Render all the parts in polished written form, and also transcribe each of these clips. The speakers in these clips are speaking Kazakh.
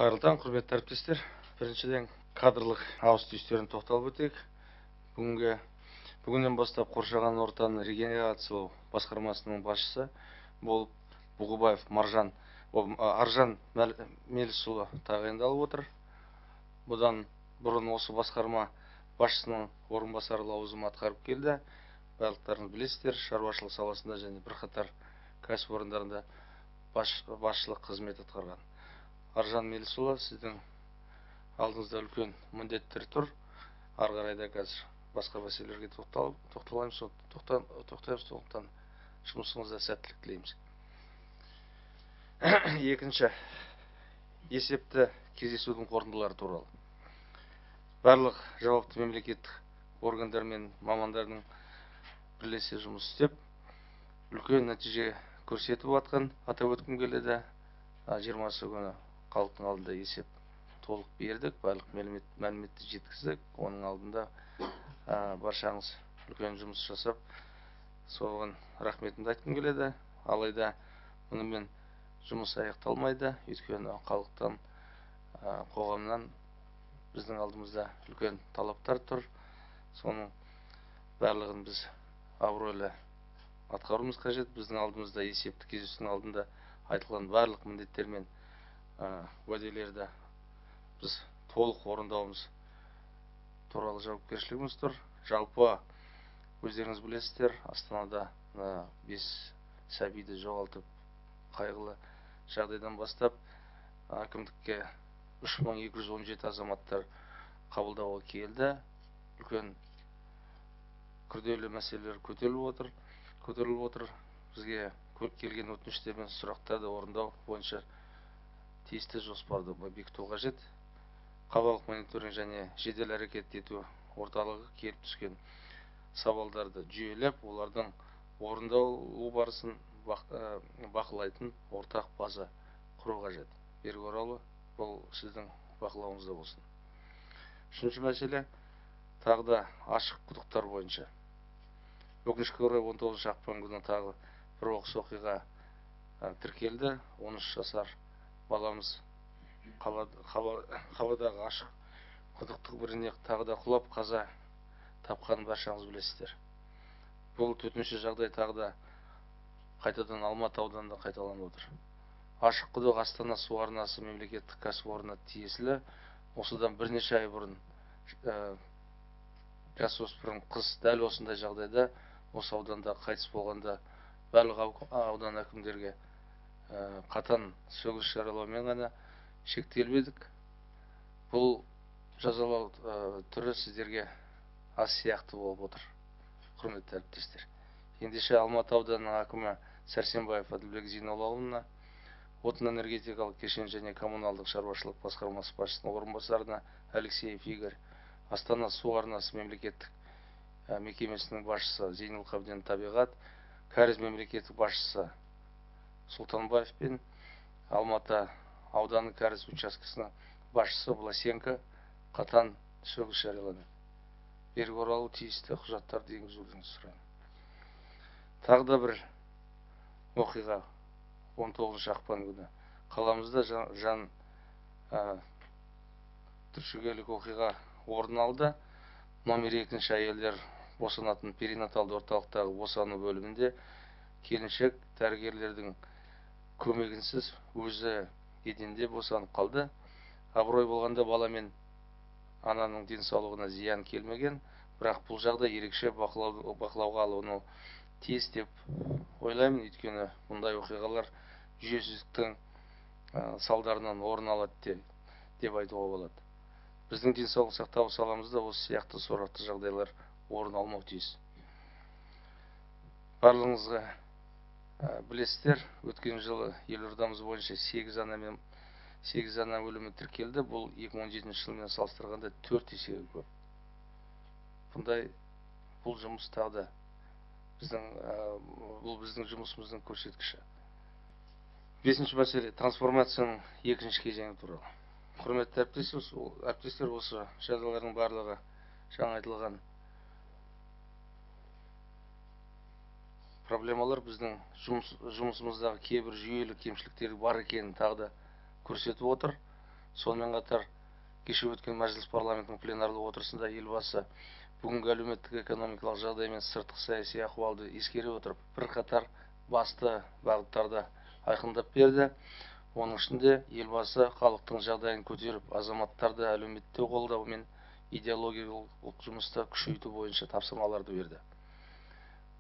Қайырлы таң, құрметті әріптестер. Біріншіден, кадрлық ауыс-түйістерін тоқталып өтейік. Бүгіннен бастап қоршаған ортаны регенерациялау басқармасының басшысы болып Бұғыбаев Аржан Мелісұлы тағайындалып отыр. Бұдан бұрын осы басқарма басшысының орынбасары лауазымын атқарып келді. Барлықтарыңыз білесіздер, шаруашылық саласында және бірқатар кәсіпорындарында басшылық қызмет атқарған. Аржан Мелісұлы, сіздің алдыңызда үлкен міндеттер тұр. Ары қарай да қазір басқа мәселелерге тоқтаймыз, сондықтан жұмысыңызда сәттілік тілейміз. Екінші, есепті кездесудің қорытындылары туралы. Барлық жауапты мемлекеттік органдар мен мамандардың бірлесе жұмыс істеп, үлкен нәтиже көрсетіп жатқан атап өткім келеді. 20 күні халықтың алдында есеп толық бердік, барлық мәліметті жеткіздік. Оның алдында баршаңыз үлкен жұмыс жасап, соған рахметімді айтқым келеді. Алайда мұнымен жұмыс аяқталмайды, өйткені халықтан, қоғамнан біздің алдымызда үлкен талаптар тұр. Соның барлығын біз абыройлы атқаруымыз қажет. Біздің алдымызда есепті кездесудің алдында айтылған барлық міндеттер мен уәделерді біз толық орындауымыз туралы жауапкершілігіміз тұр. Жалпы өздеріңіз білесіздер, Астанада 5 сәбиді жоғалтып, қайғылы жағдайдан бастап әкімдікке 3217 азаматтар қабылдауға келді. Үлкен күрделі мәселелер көтеріліп отыр. Бізге келген өтініштер мен сұрақтарды орындау бойынша тиісті жоспарды бекіту қажет. Қалалық мониторинг және жедел әрекет ету орталығы келіп түскен сауалдарды жүйелеп, олардың орындалу барысын бақылайтын ортақ база құру қажет. Берік Оралұлы, бұл сіздің бақылауыңызда болсын. Үшінші мәселе, тағы да ашық құдықтар бойынша. Өкінішке орай 19 ақпан күні тағы бір оқыс оқиға тіркелді. 13 жасар баламыз қаладағы ашық құдықтың біріне тағы да құлап қаза тапқанын баршаңыз білесіздер. Бұл төтенше жағдай тағы да қайтадан Алматы ауданында қайталанып отыр. Ашық құдық Астана су арнасы мемлекеттік кәсіпорнына тиесілі. Осыдан бірнеше ай бұрын жасөспірім қыз дәл осындай жағдайда осы ауданда қайтыс болғанда барлық аудан әкімдерге қатаң сөгіс жариялаумен ғана шектелмедік. Бұл жазалау түрі сіздерге аз сияқты болып отыр, құрметті әріптестер. Ендеше Алматы ауданының әкімі Сәрсенбаев Әділбек Зейноллаұлына, отын энергетикалық кешен және коммуналдық шаруашылық басқармасы басшысының орынбасарына Алексеев Игорь, Астана су арнасы мемлекеттік мекемесінің басшысы Зейнелқабден Табиғат, кәріз мемлекеттік басшысы Сұлтанбаев пен Алматы ауданы кәріз учаскесінің басшысы Власенко қатаң сөгіс жариялады. Берік Оралұлы, тиісті құжаттарды енгізуіңізді сұраймын. Тағы да бір оқиға 19 ақпан күні қаламызда жан түршігерлік оқиға орын алды. Номер 2 әйелдер босанатын перинаталды орталықтағы босану бөлімінде келіншек дәрігерлердің көмегінсіз өзі еденде босанып қалды. Абырой болғанда бала мен ананың денсаулығына зиян келмеген, бірақ бұл жағдай ерекше бақылауға алынуы тиіс деп ойлаймын. Өйткені мұндай оқиғалар жүйесіздіктің салдарынан орын алады деп айтуға болады. Біздің денсаулық сақтау саламызда осы сияқты сорақы жағдайлар орын алмау тиіс. Барлығыңызға білесіздер, өткен жылы елордамыз бойынша 8 ана өлімі тіркелді. Бұл 2017 жылмен салыстырғанда 4 есеге көп. Бұл жұмыс тағы да бұл біздің жұмысымыздың көрсеткіші. Бесінші мәселе, трансформацияның екінші кезеңі туралы. Құрметті әріптестер, осы жағдайлардың барлығы жаңа айтылған проблемалар біздің жұмысымыздағы кейбір жүйелі кемшіліктер бар екенін тағы да көрсетіп отыр. Сонымен қатар кеше өткен мәжіліс парламентінің пленарлық отырысында Елбасы бүгінгі әлеуметтік экономикалық жағдай мен сыртқы саяси ахуалды ескере отырып, бірқатар басты бағыттарды айқындап берді. Оның ішінде Елбасы халықтың жағдайын көтеріп, азаматтарды әлеуметтік қолдау мен идеологиялық жұмысты күшейту бойынша тапсырмаларды берді.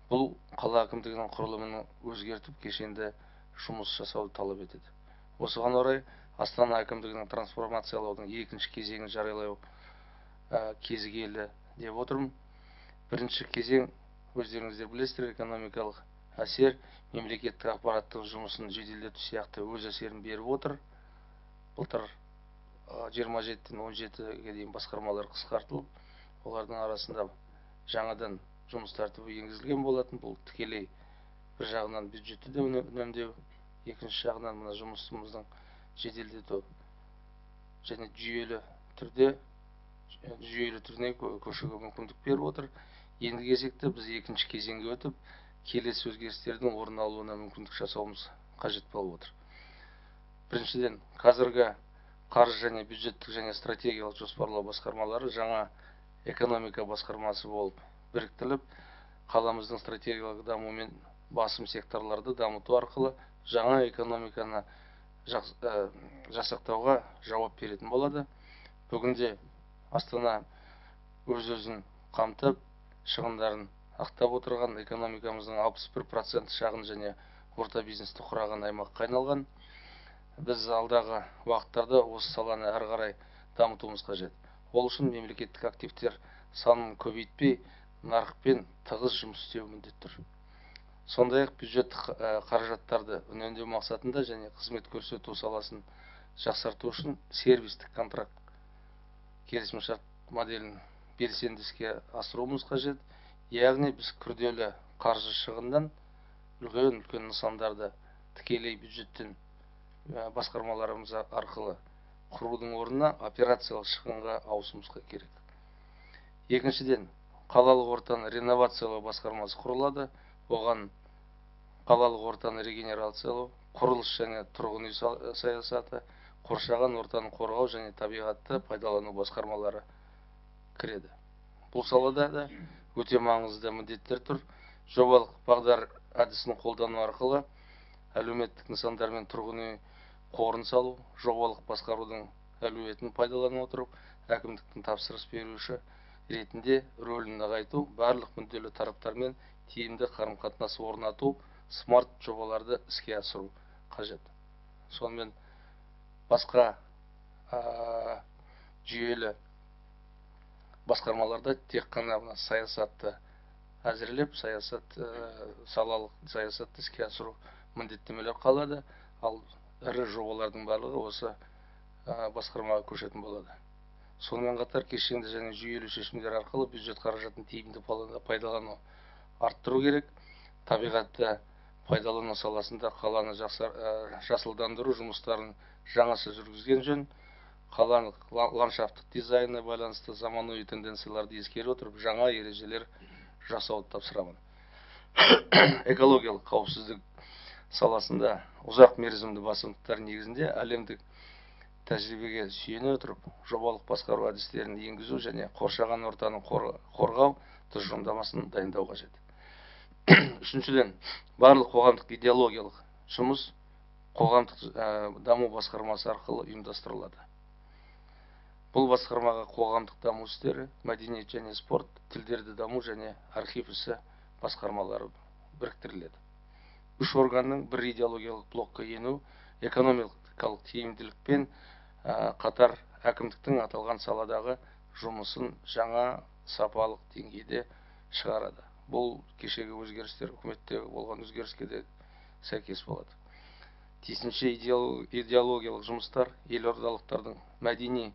Бұл қала әкімдігінің құрылымын өзгертіп, кешенді жұмыс жасауды талап етеді. Осыған орай Астана әкімдігінің трансформациялаудың екінші кезеңін жариялау кезі келді деп отырмын. Бірінші кезең, өздеріңіздер білесіздер, экономикалық әсер, мемлекеттік аппараттың жұмысын жеделдету сияқты өз әсерін беріп отыр. Былтыр 27-тен 17-ге дейін басқармалар қысқартылып, олардың арасында жаңадан жұмыс тәртібі енгізілген болатын. Бұл тікелей бір жағынан бюджетті де үнемдеу, екінші жағынан мына жұмысымыздың жеделдету және жүйелі түріне көшуге мүмкіндік беріп отыр. Енді кезекте біз екінші кезеңге өтіп, келесі өзгерістердің орын алуына мүмкіндік жасауымыз қажет болып отыр. Біріншіден, қазіргі қаржы және бюджеттік және стратегиялық жоспарлау басқармалары жаңа экономика басқармасы болып біріктіріліп, қаламыздың стратегиялық дамуы мен басым секторларды дамыту арқылы жаңа экономиканы жасақтауға жауап беретін болады. Бүгінде Астана өз-өзін қамтып, шығындарын ақтап отырған экономикамыздың 61% шағын және орта бизнесті құраған аймаққа айналған. Біз алдағы уақыттарда осы саланы әрі қарай дамытуымыз қажет. Ол үшін мемлекеттік активтер санын көбейтпей, нарықпен тығыз жұмыс істеу міндет тұр. Сондай-ақ бюджеттік қаражаттарды үнемдеу мақсатында және қызмет көрсету саласын жақсарту үшін сервистік контракт келісімшарт моделін белсенді іске асыруымыз қажет. Яғни біз күрделі қаржы шығындан үлкен-үлкен нысандарды тікелей бюджеттен басқармаларымыз арқылы құрудың орнына операциялық шығынға ауысуымыз керек. Екіншіден, қалалық ортаны реновациялау басқармасы құрылады. Оған қалалық ортаны регенерациялау, құрылыс және тұрғын үй саясаты, қоршаған ортаны қорғау және табиғатты пайдалану басқармалары кіреді. Бұл салада да өте маңызды міндеттер тұр. Жобалық бағдар әдісін қолдану арқылы әлеуметтік нысандар мен тұрғын үй қорын салу, жобалық басқарудың әлеуетін пайдалана отырып, әкімдіктің тапсырыс беруші ретінде рөлін нығайту, барлық мүдделі тараптармен тиімді қарым-қатынас орнату, смарт жобаларды іске асыру қажет. Сонымен басқа жүйелі басқармаларда тек қана мына саясатты әзірлеп, салалық саясатты іске асыру міндеттемелер қалады, ал ірі жобалардың барлығы осы басқармаға көшетін болады. Сонымен қатар кешенді және жүйелі шешімдер арқылы бюджет қаражатын тиімді пайдалану арттыру керек. Табиғатты пайдалану саласында қаланы жасылдандыру жұмыстарын жаңаша жүргізген жөн. Қаланың ландшафттық дизайнына байланысты заманауи тенденцияларды ескере отырып, жаңа ережелер жасауды тапсырамын. Экологиялық қауіпсіздік саласында ұзақ мерзімді басымдықтар негізінде әлемдік тәжірибеге сүйене отырып, жобалық басқару әдістерін енгізу және қоршаған ортаны қорғау тұжырымдамасын дайындау қажет. Үшіншіден, барлық қоғамдық идеологиялық жұмыс қоғамдық даму басқармасы арқылы ұйымдастырылады. Бұл басқармаға қоғамдық даму істері, мәдениет және спорт, тілдерді даму және архив ісі басқармалары біріктіріледі. Үш органның бір идеологиялық блокқа ену, экономикалық тиімділікпен қатар әкімдіктің аталған саладағы жұмысын жаңа сапалық деңгейде шығарады. Бұл кешегі өзгерістер, үкіметте болған өзгеріске де сәйкес болады. Тиісінше идеологиялық жұмыстар елордалықтардың мәдени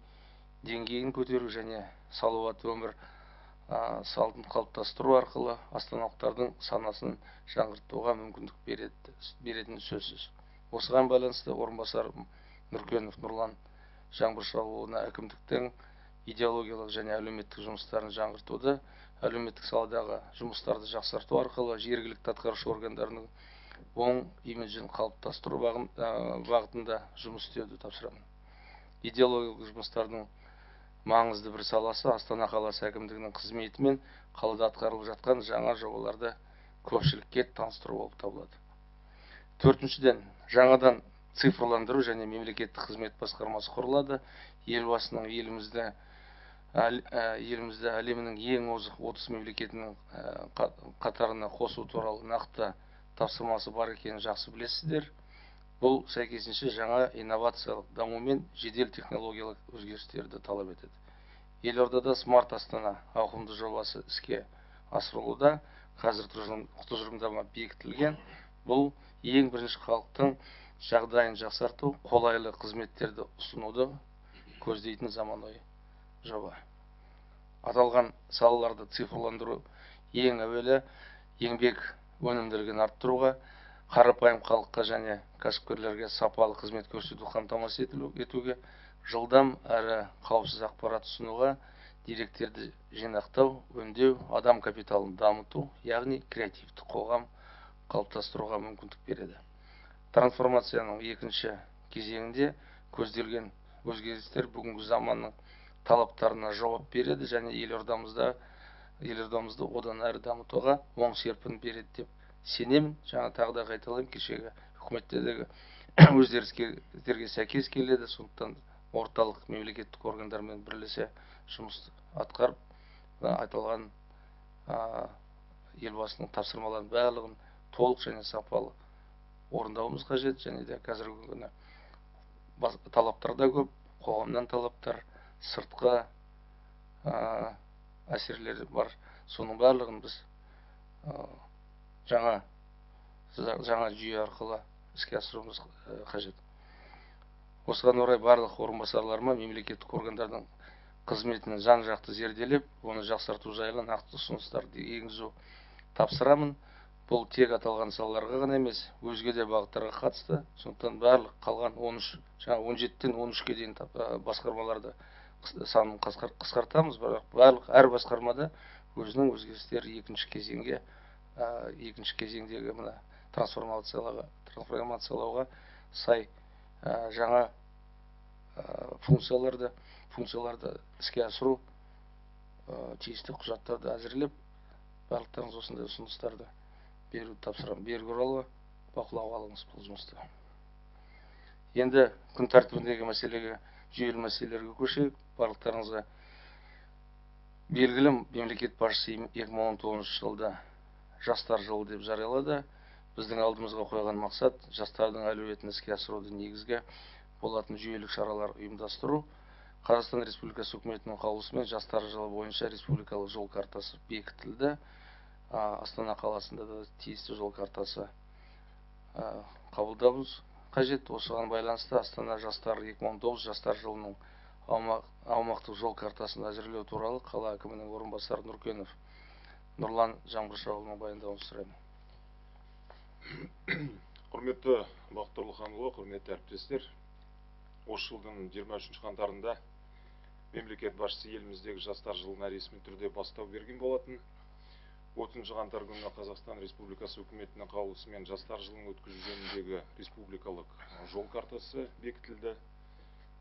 деңгейін көтеру және салауатты өмір салтын қалыптастыру арқылы астаналықтардың санасын жаңғыртуға мүмкіндік беретіні сөзсіз. Осыған байланысты орынбасар Нұркенов Нұрлан Жаңбыршыұлына әкімдіктің идеологиялық және әлеуметтік жұмыстарын жаңғыртуды, әлеуметтік саладағы жұмыстарды жақсарту арқылы жергілікті атқарушы органдарының оң имиджін қалыптастыру бағытында жұмыс істеуді тапсырамын. Идеологиялық жұмыстардың маңызды бір саласы Астана қаласы әкімдігінің қызметі мен қалада атқарылып жатқан жаңа жобаларды көпшілікке таныстыру болып табылады. Төртіншіден, жаңадан цифрландыру және мемлекеттік қызмет басқармасы құрылады. Елбасының елімізді әлемнің ең озық 30 мемлекетінің қатарына қосу туралы нақты тапсырмасы бар екенін жақсы білесіздер. Бұл сәйкесінше жаңа инновациялық даму мен жедел технологиялық өзгерістерді талап етеді. Елордада Смарт Астана ауқымды жобасы іске асырылуда. Қазір тұжырымдама бекітілген. Бұл ең бірінші халықтың жағдайын жақсарту, қолайлы қызметтерді ұсынуды көздейтін заманауи жоба. Аталған салаларды цифрландыру ең әуелі еңбек өнімділігін арттыруға, қарапайым халыққа және кәсіпкерлерге сапалы қызмет көрсету қамтамасыз етуге, жылдам әрі қауіпсіз ақпарат ұсынуға, деректерді жинақтау, өңдеу, адам капиталын дамыту, яғни креативті қоғам қалыптастыруға мүмкіндік береді. Трансформацияның екінші кезеңінде көзделген өзгерістер бүгінгі заманның талаптарына жауап береді және елордамызды одан әрі дамытуға оң серпін береді деп сенемін. Жаңа тағы да қайталаймын, кешегі үкіметтегі өзгерістерге сәйкес келеді. Сондықтан орталық мемлекеттік органдармен бірлесе жұмыс атқарып, аталған елбасының тапсырмаларының барлығын толық және сапалы орындауымыз қажет. Және де қазіргі күні талаптар да көп, қоғамнан талаптар, сыртқы әсерлер бар. Соның барлығын біз жаңа жүйе арқылы іске асыруымыз қажет. Осыған орай барлық орынбасарларыма мемлекеттік органдардың қызметін жан-жақты зерделеп, оны жақсарту жайлы нақты ұсыныстарды енгізу тапсырамын. Бұл тек аталған салаларға ғана емес, өзге де бағыттарға қатысты. Сондықтан барлық қалған 13, жаңа 17-тен 13-ке дейін басқармаларды санын қысқартамыз, бірақ барлық әр басқармада өзінің өзгерістері екінші кезеңдегі мына трансформациялауға сай жаңа функцияларды іске асыру тиісті құжаттарды әзірлеп, барлықтарыңыз осындай ұсыныстарды беруді тапсырамын. Берік Оралова, бақылауға алыңыз бұл жұмысты. Енді күн тәртібіндегі мәселеге, жүйелі мәселелерге көшейік. Барлықтарыңызға белгілі, мемлекет басшысы 2019 жылда жастар жылы деп жариялады. Біздің алдымызға қойған мақсат жастардың әлеуетін іске асыруды негізгі болатын жүйелік шаралар ұйымдастыру. Қазақстан Республикасы үкіметінің қаулысымен жастар жылы бойынша республикалық жол картасы бекітілді. Астана қаласында да тиісті жол картасы қабылдауымыз қажет. Осыған байланысты Астана жастар 2019 жастар жылының аумақтық жол картасын әзірлеу туралы қала әкімінің орынбасары Нұркенов Нұрлан Жаңбыршаұлының баяндауын сұраймын. Құрметті Бақыт Тұрлыханұлы, құрметті әріптестер, осы жылдың 23 қаңтарында мемлекет басшысы еліміздегі жастар жылына ресми түрде бастау берген болатын. 30 қаңтар күні Қазақстан Республикасы үкіметінің қаулысымен жастар жылын өткізу жөніндегі республикалық жол картасы бекітілді.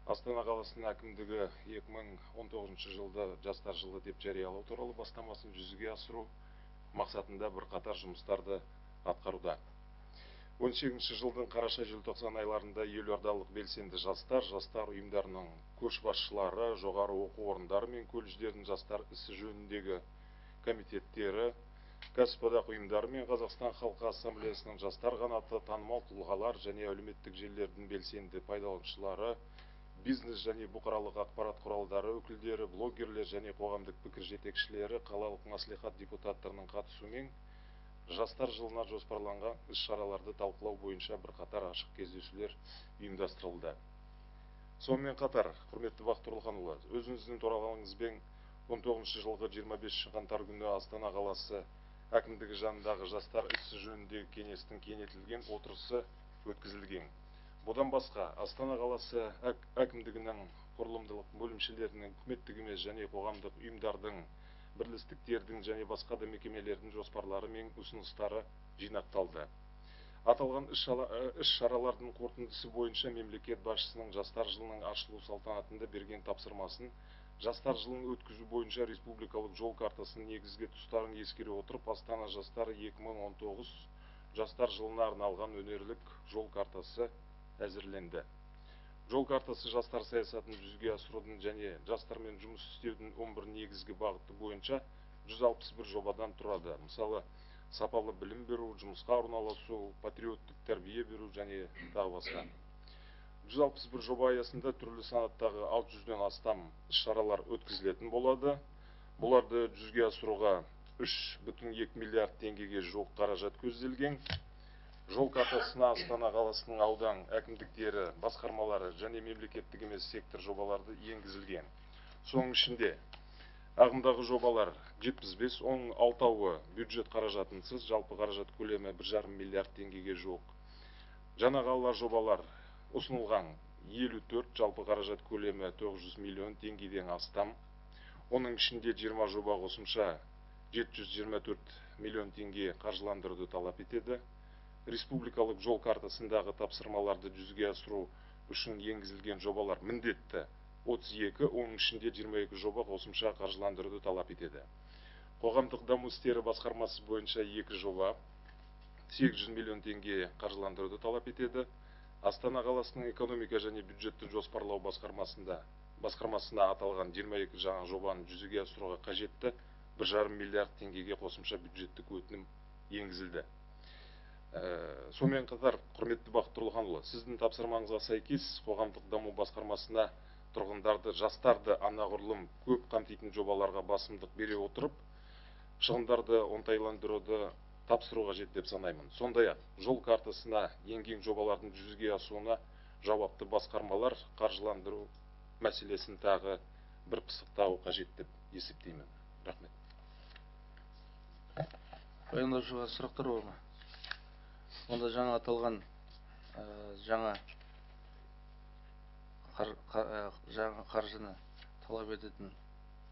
Астана қаласының әкімдігі 2019 жылды жастар жылы деп жариялау туралы бастамасын жүзеге асыру мақсатында бірқатар жұмыстарды атқаруда. 18 жылдың қараша-желтоқсан айларында елордалық белсенді жастар, жастар ұйымдарының көшбасшылары, жоғары оқу орындары мен колледждердің жастар ісі жөніндегі комитеттері, кәсіподақ ұйымдары мен Қазақстан Халқы Ассамблеясының жастар қанаты, танымал тұлғалар және әлеуметтік желілердің белсенді пайдаланушылары, бизнес және бұқаралық ақпарат құралдары өкілдері, блогерлер және қоғамдық пікір жетекшілері, қалалық мәслихат депутаттарының қатысуымен жастар жылына жоспарланған іс-шараларды талқылау бойынша бірқатар ашық кездесулер ұйымдастырылды. Сонымен қатар, құрметті Бақыт Тұрлыханұлы, өзіңіздің төрағалығыңызбен 19 жылғы 25 қаңтар күні Астана қаласы әкімдігі жанындағы жастар ісі жөніндегі кеңестің кеңейтілген отырысы өткізілген. Бұдан басқа, Астана қаласы әкімдігінің құрылымдық бөлімшелерінің, үкіметтік емес және қоғамдық ұйымдардың, бірлестіктердің және басқа да мекемелердің жоспарлары мен ұсыныстары жинақталды. Аталған іс-шаралардың қорытындысы бойынша мемлекет басшысының Жастар жылының ашылу салтанатында берген тапсырмасын Жастар жылын өткізу бойынша республикалық жол картасының негізгі тұстарын ескере отырып, Астана жастары 2019 Жастар жылына арналған өңірлік жол картасы әзірленді. Жол картасы жастар саясатын жүзеге асырудың және жастармен жұмыс істеудің 11 негізгі бағыты бойынша 161 жобадан тұрады. Мысалы, сапалы білім беру, жұмысқа орналасу, патриоттық тәрбие беру және тағы басқа. 161 жоба аясында түрлі санаттағы 600-ден астам іс-шаралар өткізілетін болады. Бұларды жүзеге асыруға 3,2 миллиард теңгеге жуық қаражат көзделген. Жол картасына Астана қаласының аудан әкімдіктері, басқармалары және мемлекеттік емес сектор жобаларды енгізілген. Соның ішінде ағымдағы жобалар 75, оның 6-ауы бюджет қаражатынсыз, жалпы қаражат көлемі 1,5 миллиард теңгеге жуық. Жаңа қалалар жобалар ұсынылған 54, жалпы қаражат көлемі 900 миллион теңгеден астам. Оның ішінде 20 жоба қосымша 724 миллион теңге қаржыландыруды талап етеді. Республикалық жол картасындағы тапсырмаларды жүзеге асыру үшін енгізілген жобалар міндетті 32, оның ішінде 22 жоба қосымша қаржыландыруды талап етеді. Қоғамдық даму істері басқармасы бойынша 2 жоба 800 миллион теңге қаржыландыруды талап етеді. Астана қаласының экономика және бюджетті жоспарлау басқармасына аталған 22 жаңа жобаны жүзеге асыруға қажетті 1,5 миллиард теңгеге қосымша бюджеттік өтінім енгізілді. Сонымен қатар, құрметті Бақыт Тұрлыханұлы, сіздің тапсырмаңызға сәйкес қоғамдық даму басқармасына тұрғындарды, жастарды анағұрлым көп қамтитын жобаларға басымдық бере отырып, шығындарды оңтайландыруды тапсыру қажет деп санаймын. Сондай-ақ, жол картасына енген жобалардың жүзеге асуына жауапты басқармалар қаржыландыру мәселесін тағы бір пысықтауы қажет деп есептеймін. Рахмет. Баяндаушыға сұрақтар бар ма? Онда жаңа аталған жаңа қаржыны талап ететін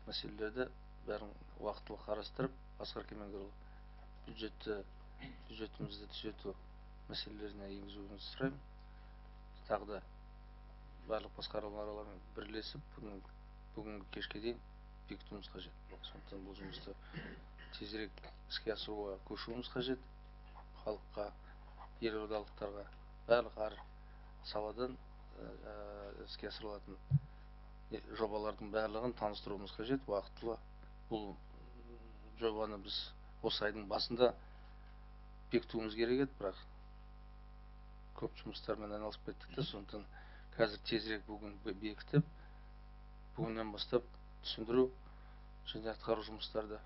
мәселелерді бәрін уақытылы қарастырып, Асқар Кемеңгерұлы бюджетімізді түзету мәселелеріне енгізуіңізді сұраймын. Тағы да барлық басқармалармен бірлесіп, бүгінгі кешке дейін бекітуіміз қажет. Сондықтан бұл жұмысты тезірек іске асыруға көшуіміз қажет. Халыққа, елордалықтарға барлық әр саладан іске асырылатын жобалардың барлығын таныстыруымыз қажет. Уақытылы бұл жобаны біз осы айдың басында бекітуіміз керек еді, бірақ көп жұмыстармен айналысып кеттік те, сондықтан қазір тезірек бүгін бекітіп, бүгіннен бастап түсіндіру және атқару жұмыстарды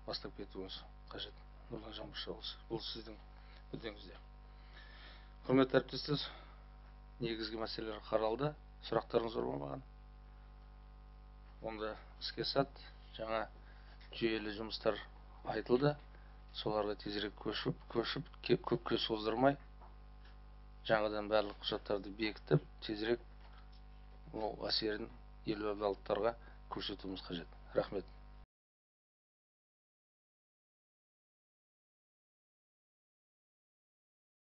бастап кетуіміз қажет. Нұрлан Жаңбыршыұлы, бұл сіздің мүддеңізде. Құрметті әріптестер, негізгі мәселелер қаралды. Сұрақтарыңыз бар ма маған? Онда іске сәт, жаңа жүйелі жұмыстар айтылды. Соларға тезірек көшіп, көпке создырмай, жаңадан барлық құжаттарды бекітіп, тезірек ол әсерін елордалықтарға көрсетуіміз қажет. Рахмет.